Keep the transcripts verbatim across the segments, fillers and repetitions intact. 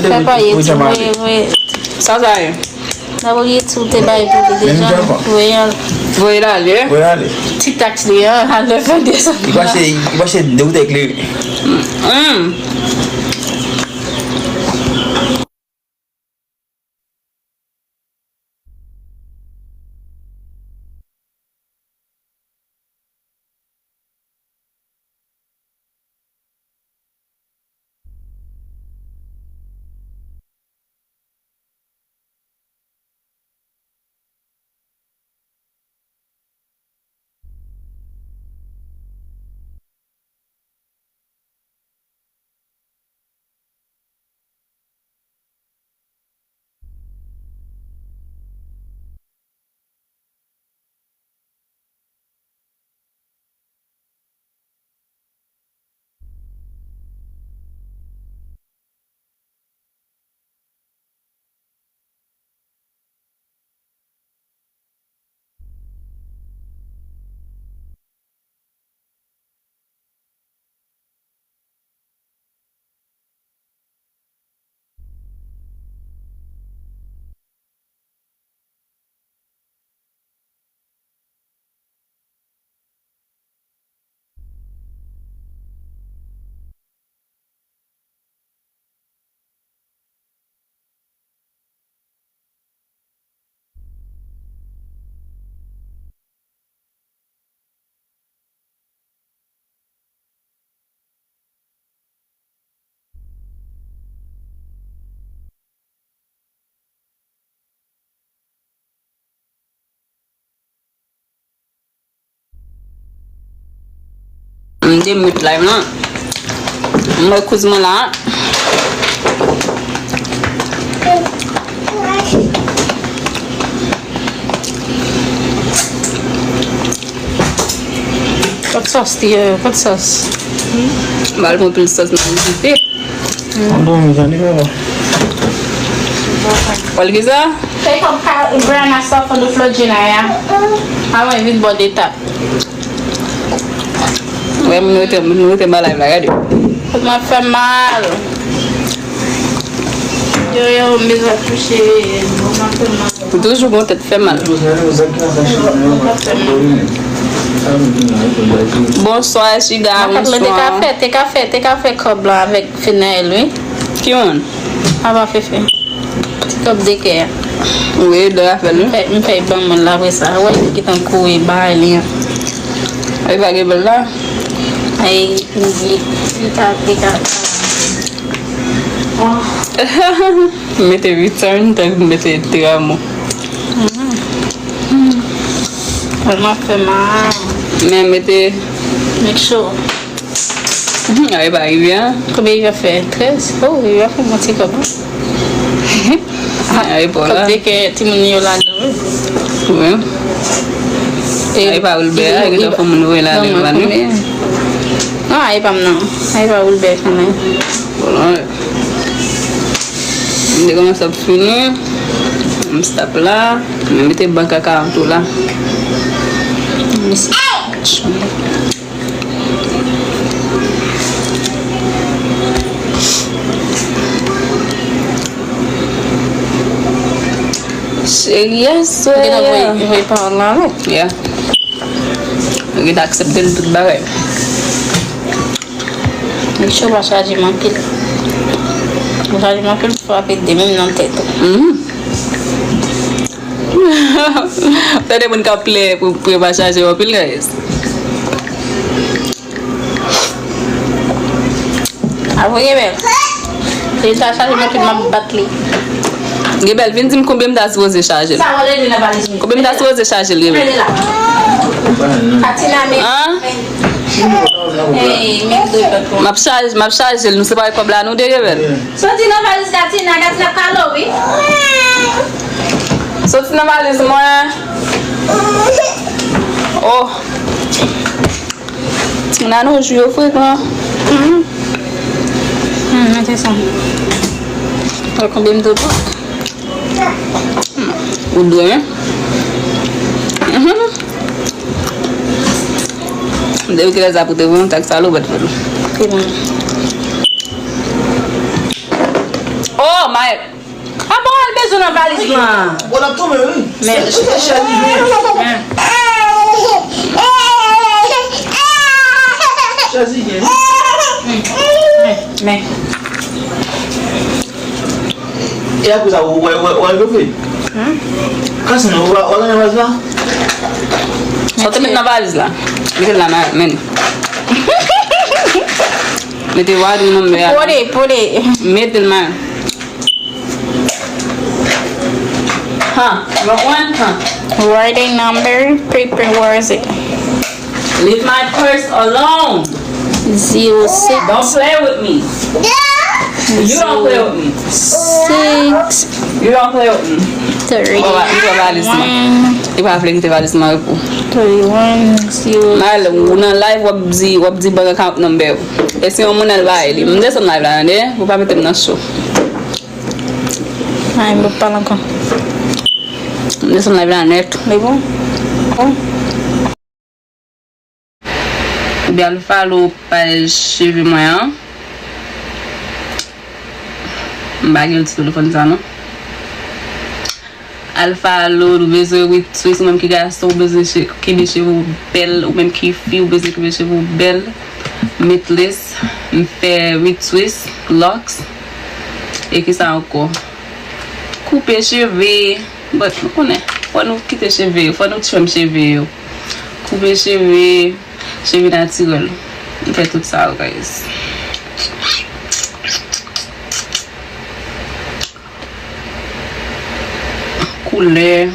Papa ye ti voye voye. Sa sa ye? N ap voye ti ou te bay pou li deja. Voye al. Voye l ale. Voye l ale. Ti taks li an, al fè desann. Li mache, li mache de wout eklere. Mm. M te mute live lan. M wè kouz mwen la. Kot sòs li ye? Kot sòs? M al pran pil sòs nan vite. Mwen dòmi, tande papa. Wè l ki sa? Se kòm ka Brianna sòf an do Flodjina ya. A mwen vin bò de tap. Wè moun rete, moun rete ba live la, gade. Kòman fè mal. Yo, yo, m bezwen kouche. Kòman fè mal. Ou toujou gon tèt fè mal. Bonswa, Chida, bonswa. Te ka fè, te ka fè, te ka fè kòb la avèk Fenel, wi. Ki moun? Apa Fefe. Ti kòb de kè a. Wi, de afè l, wi. M fè, m fè ban moun la apre sa. Wè, li gentan kouri bay li an. Li pa gen bèl la? Ay, li, li, li ka, li ka. M mete return, tankou m mete te amo. Tèlman fè mal. Men mete. Make sure. Mhm, a, e pa rive, an? Konbyen rive fè? Trèz? Oh, rive fè yon ti kòb, an. A, e pa la. Kòb de kè timoun yo ladan, wi. Wi. E, a, e pa Wilbert, a, e gentan fè moun voye la, nan, nan, nan. Non, a, e pa m, non. A, e pa Wilbert, kanmenm. Bon, m te kòmanse ap fini. M stop la. M mete bank a karant tou la. Cheri, aswè a. Ou gentan voye, voye pawòl la avè? Yeah. Ou gentan aksepte l tout bagay. Make sure w pa chaje m anpil. Ou chaje m anpil, pou frape de menm nan tèt ou. Mhm. Tande moun k ap plè pou, pou yo pa chaje w anpil, guys. Apre, Gebel, se li ta chaje m anpil, m ap bat li. Gebel, vin di m konbyen m ta sipoze chaje l. Sa w ale di nan valiz mwen? Konbyen m ta sipoze chaje l, Gebel? Mete la. Katina, men. An? M ap chaje, m ap chaje l, nou separe kòb la nou de, Gebel. Soti nan valiz Katina, Katina ap kale w, wi. Soti nan valiz mwen. Oh. Timoun an nou jou yo frekan. Mhm. Hmm, mete sa. Wè konbyen m te pran. Ou dwe, wi. Mhm. Depi kilè sa pou te vin, tak salopèt fè l. Ki moun? Nan valiz lan. Bon, n ap tonbe, wi. Men. Chita chèz li gen. Men. Chèz li gen. Men. Men. E apre sa, ou wè, wè, wè, wè, fè. Kase non, ou wè, ou wè nan valiz la? Sa w te met nan valiz la? Mete l la, men. Mete writing number a. Put it, put it. Mete l, men. Huh? You want one? Huh? Writing number, paper, where is it? Leave my purse alone. Zero six. Don't play with me. You don't play with me. Six. You don't play with me. Thirty. Li pran valiz mwen. Li pa vle kite valiz mwen repos. Thirty-one, zero. Mal, ou nan live, w ap di, w ap di bank account number. E si yon moun al bay li. M desann live la, tande? Ou pa mete m nan cho. Ay, m p ap pale ankò. M desann live la nèt. Li bon? Bon. Oubyen al follow paj cheve mwen an. M pa gen ti telefòn sa non. Al follow, nou bezwen retwist, ou menm ki gason, ou bezwen che- kenbe cheve w bèl, ou menm ki fi, ou bezwen kenbe cheve w bèl. Meatless, m fè retwist, locks. E ki sa ankò? Koupe cheve. But, nou konnen, fò nou kite cheve yo, fò nou trim cheve yo. Koupe cheve, cheve natirèl. M fè tout sa yo, guys. Koulè.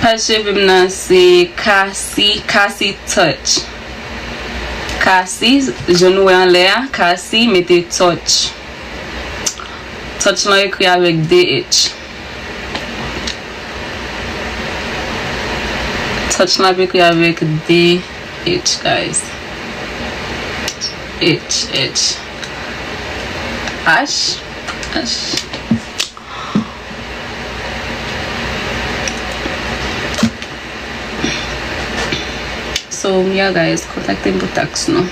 Paj cheve m nan se Cassie, Cassie Touch. Cassie, jan nou wè anlè a, Cassie, mete Touch. Touch lan ekri avèk de H. Touch lan ap ekri avèk de H, guys. H, H. H, H. So, yeah, guys, kontakte m pou taks nou.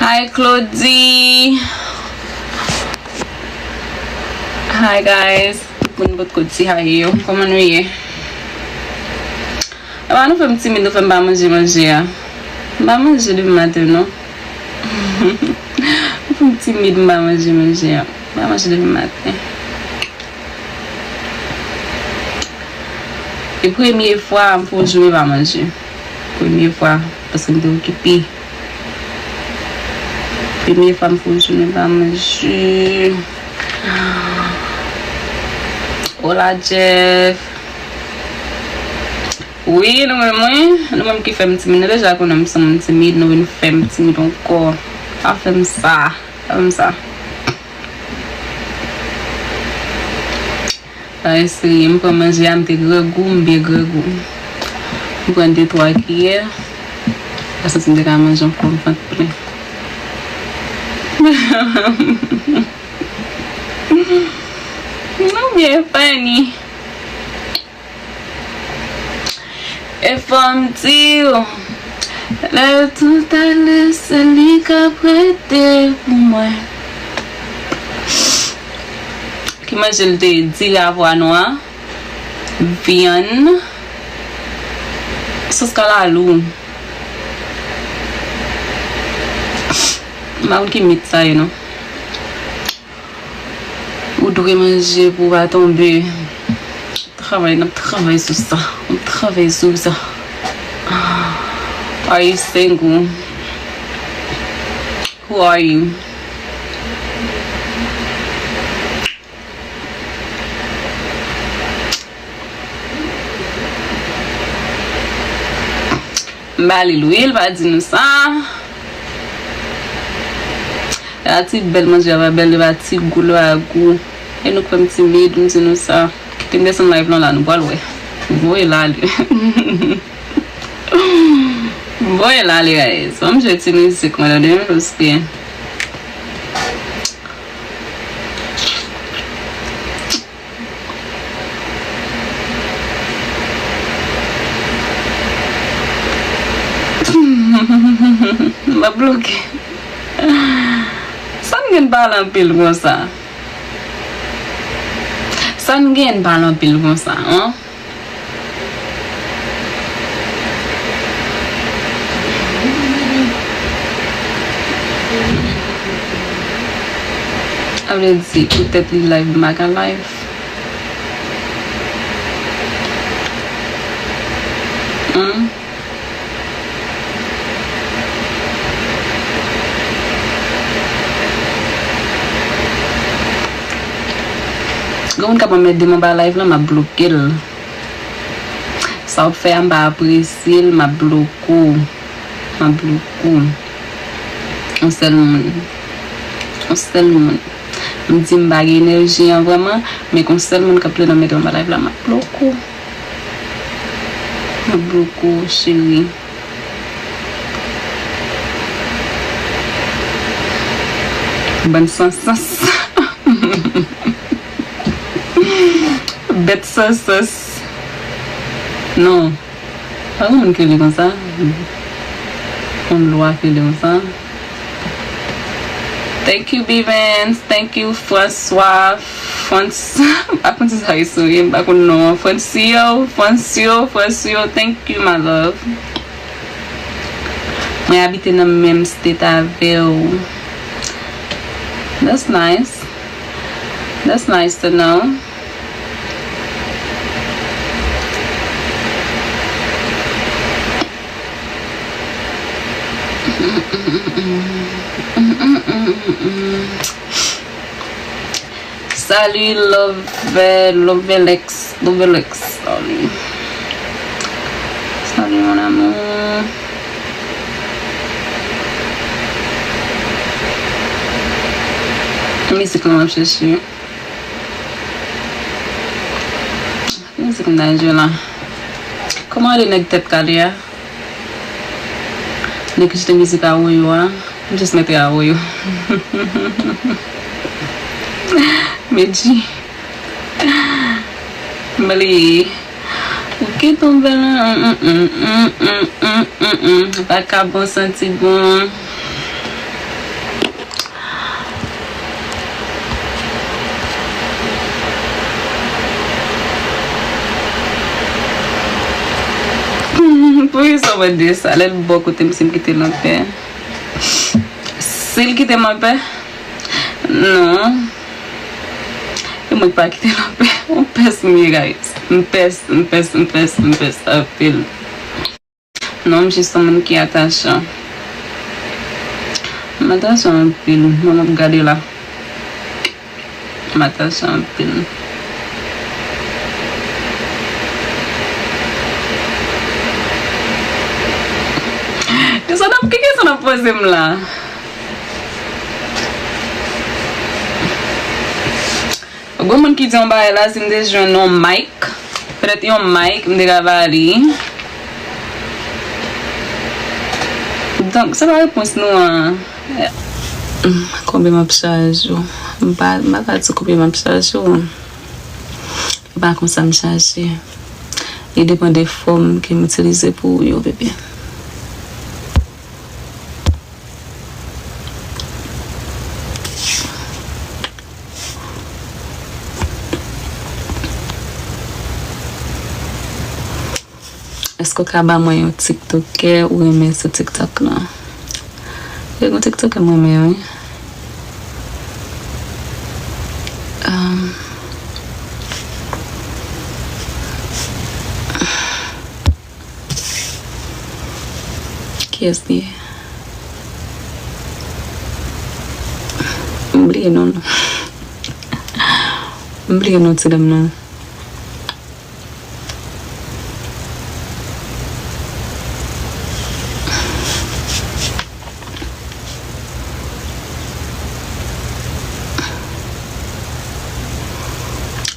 Hi, Claudie. Hi, guys. Moun potko di hi yo. Kòman nou ye? Apa nou fè m timid, nou fè m pa manje manje a. M pa manje depi maten, non. Nou fè m timid, m pa manje manje a. M pa manje depi maten. E premye fwa m fè yon jounen pa manje. Premye fwa, paske m te okipe. Premye fwa m fè yon jounen pa manje. Hola, Jeff. Wi, nou menm, wi. Nou menm ki fè m timid. Nou deja konnen m se moun timid, nou vin fè m timid ankò. Pa fè m sa. Pa fè m sa. Ay, serye, m pran manje a, m te grangou, m byen grangou. M pran de twa kiyè. Pa santi m te ka manje ankò, m vant plen. Nou byen funny. E fò m di w, lè tout ale, se li k ap rete pou mwen. Ki manje l te ye? Diri a pwa nwa, vyann, sos kalalou. M pa konn ki mit sa ye non. Ou dwe manje pou w pa tonbe. Travay, n ap travay sou sa. N ap travay sou sa. Are you single? Who are you? M ba li l wi, l pa di nou sa. Li pa ti bèl, manje a pa bèl, li pa ti gou, li pa gou. E nou kwè m timid, m di nou sa. Kite m desann live lan la, nou pral wè. Voye l ale. Voye l ale, guys. Ban m jwe ti mizik mwen tande, paske M ap bloke. Sa n gen pale anpil konsa? Sa n gen pale anpil konsa, an? Sa vle di, poutèt li live, m pa ka live. Hmm? Gen moun k ap anmède m anba live la, m ap bloke l. Sa w ap fè a, m pa apresye l, m ap bloke w. M ap bloke w. Yon sèl moun. Yon sèl moun. M di m pa gen enèji an vrèman, men gen yon sèl moun k ap plede anmède m anba live la, m ap bloke w. M ap bloke w, cheri. Bann san sans. Bèt san sans. Non. Pa gen moun ki rele konsa. Yon lwa ki rele konsa. Thank you, Bivens. Thank you, François. Frans-, m pa konn si sa yo souye, m pa konn non an. Francio, Francio, Francio. Thank you, my love. Mwen abite nan menm state avè w. That's nice. That's nice to know. Salut, Love, Lovelex, Lovelex, salut. Salut, mon amour. Mizik la m ap chèche. Mizik m ta jwe la. Kòman rele nèg tèt kale a? Nèg ki chante mizik Awoyo a. M just mete Awoyo. Medji. M bliye. Ou ki tonbe la. Vakabon santi bon. Poukisa w mande sa? Lè l bò kote m, si m kite l anpè. Si l kite m anpè? Non. E mwen k pa kite l anpè. M pès m ye, guys. M pès, m pès, m pès, m pès anpil. Non, m jis yon moun ki atachan. M atachan anpil. Mwen, m ap gade la. M atachan anpil. Kisa n ap, ki kisa n ap poze m la? Gon moun ki di yon bagay la, si m te jwenn yon mic, petèt yon mic, m te ka ba li. Donk, se pa repons nou an. Hmm, konbyen m ap chaje w? M pa, m pa ka di w konbyen m ap chaje w. E pa konsa m chaje. Li depann de fòm ke m itilize pou ou yo, bebe. Èske w ka ba mwen yon tiktokè ou renmen sou TikTok lan? Gen yon tiktokè m renmen, wi. Um, Kiyès li ye? M bliye non l. M bliye non ti dam nan.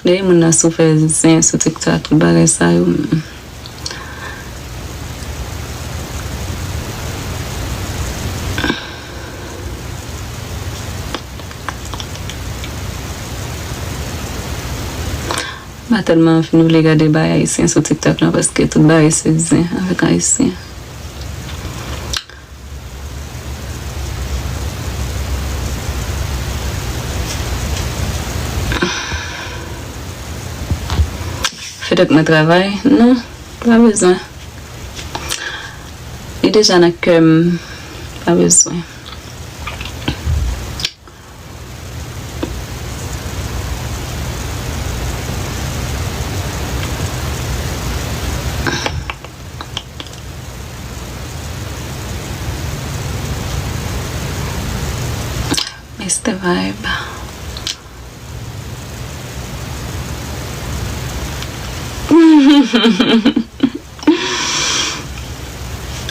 Dèyè moun nan sou fè zen sou TikTok, bagay sa yo. M pa tèlman fin vle gade bagay ayisyen sou TikTok nan, paske tout bagay se zen avèk ayisyen. fèt mwen travay. Non, pa bezwen. Li deja nan kè m. Pa bezwen. Mister Vibe.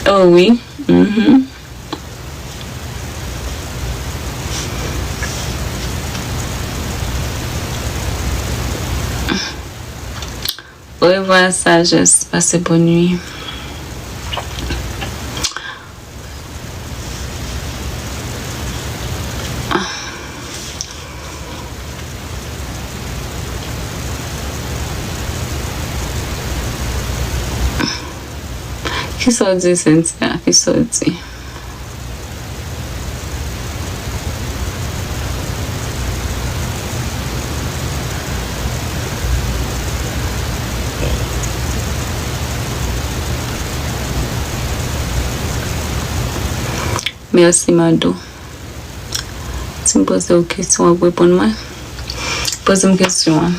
Oh wi. Mhm. Orevwa, Sajès. Pase bòn nwi. Kisa w di, Cynthia? Kisa w di? Mèsi, Mado. Si m poze w kesyon, w ap reponn mwen? Poze m kesyon an.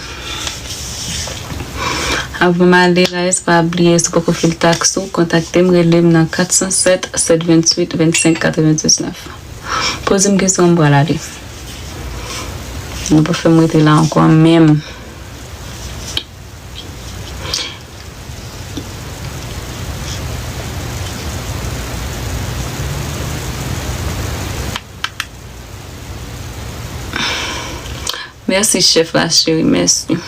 Avan m ale, guys, pa bliye, si w poko fil taks ou, kontakte m, rele m nan kat san sèt, sèt venntuit, vennsenk katrevendiznèf. Poze m kesyon an, m pral ale. Nou pa fè m rete la ankò menm. Mèsi, chèf la, cheri, mèsi.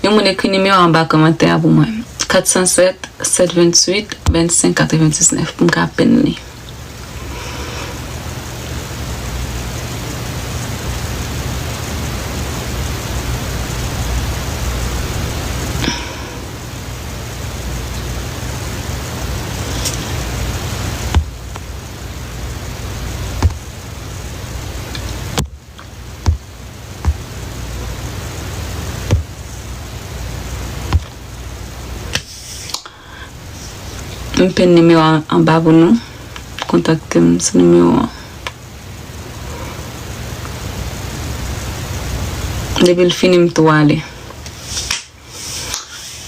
Yon moun ekri nimewo anba kòmantè a pou mwen. Kat san sèt, sèt venntuit, vennsenk katrevendiznèf, pou m ka pen li. M pen nimewo a anba pou nou. Kontakte m sou nimewo an. Depi l fini, m tou ale.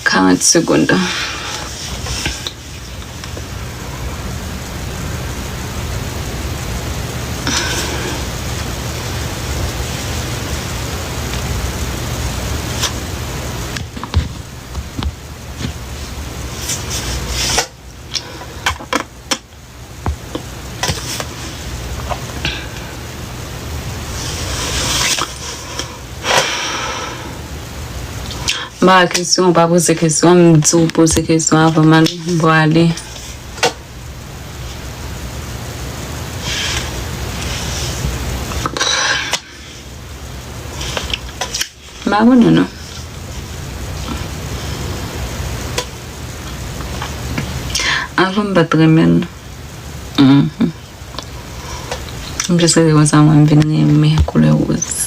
Karant segonn. M pa wè kesyon, w pa poze kesyon, m di w poze kesyon avan m ale, m pral ale. M pa konnen non. Avan m pa t renmen l. Mhm. M jis rete konsa, mwen m vin renmen koulè woz.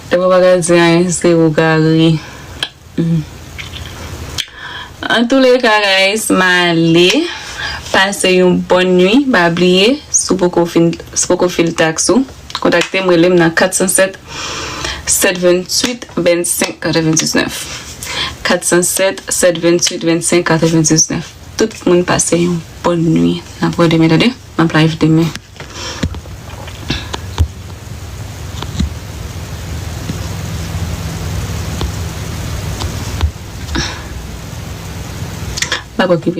Depi w pa ka di anyen, se ou ka ri. Antouleka, guys, m ale. Pase yon bòn nwi. Pa bliye, si w poko fin, si w poko fil taks ou, kontakte m, rele m nan kat san sèt, sèt venntuit, vennsenk katrevendiznèf. Kat san sèt, sèt venntuit, vennsenk katrevendiznèf. Tout moun pase yon bòn nwi. N ap wè demen, tande? M ap live demen. M ap okipe.